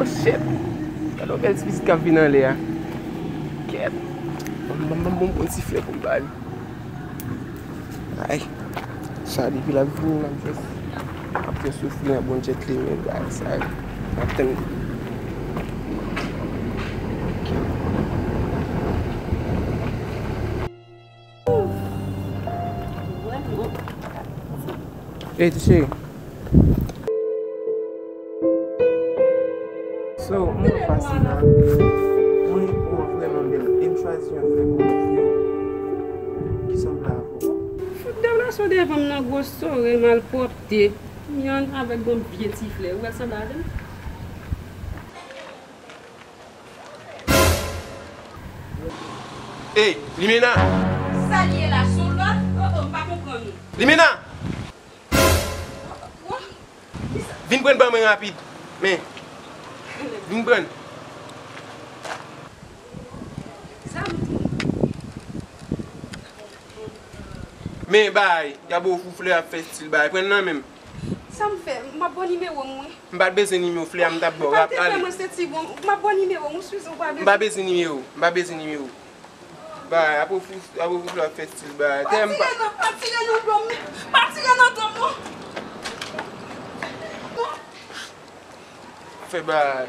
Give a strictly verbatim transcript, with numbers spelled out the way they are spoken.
Shit! Gade yon bèl ti pitit k ap vin anlè a. Kèt! Ban m, ban m, ban m, ban m pran ti flè pou m ba li. Ay! Sa depi l ap vini, m ap just, m ap just ofri l yon bon gentleman, bagay sa yo. M ap tann. Ey, ti cheri. So, mwen pase la. Mwen wè w vrèman bèl. E m chwazi yon flè pou m ofri w. Kisa m la avè w? Fout dam la sou devan m nan gwo sore, malpwòpte. Myann avèk banm vye ti flè. Ou wè l sanble avè m? Ey, Limena! Sa l ye la, se yon lòt? Oh, oh, m pa konprann ou. Limena! Wah, wah, kisa? Vin pran ban mwen rapid. Men, vin pran. Sa m tou. Men bay, y ap ofri w flè, ap fè stil bay. Pran nan men m. Sa m fè? M ap ba w nimewo m, wi. M pa t bezwen nimewo, flè a m t ap ba w. Ou pa t fè mwen santi bon. M ap ba w nimewo m, wi, Suzy, ou pa bezwen. M pa bezwen nimewo. M pa bezwen nimewo. Bay, ap ofri, ap ofri flè, ap fè stil bay. Pa tire nan, pa tire nan do m. Pa tire nan do m, non. Non. Fè bay.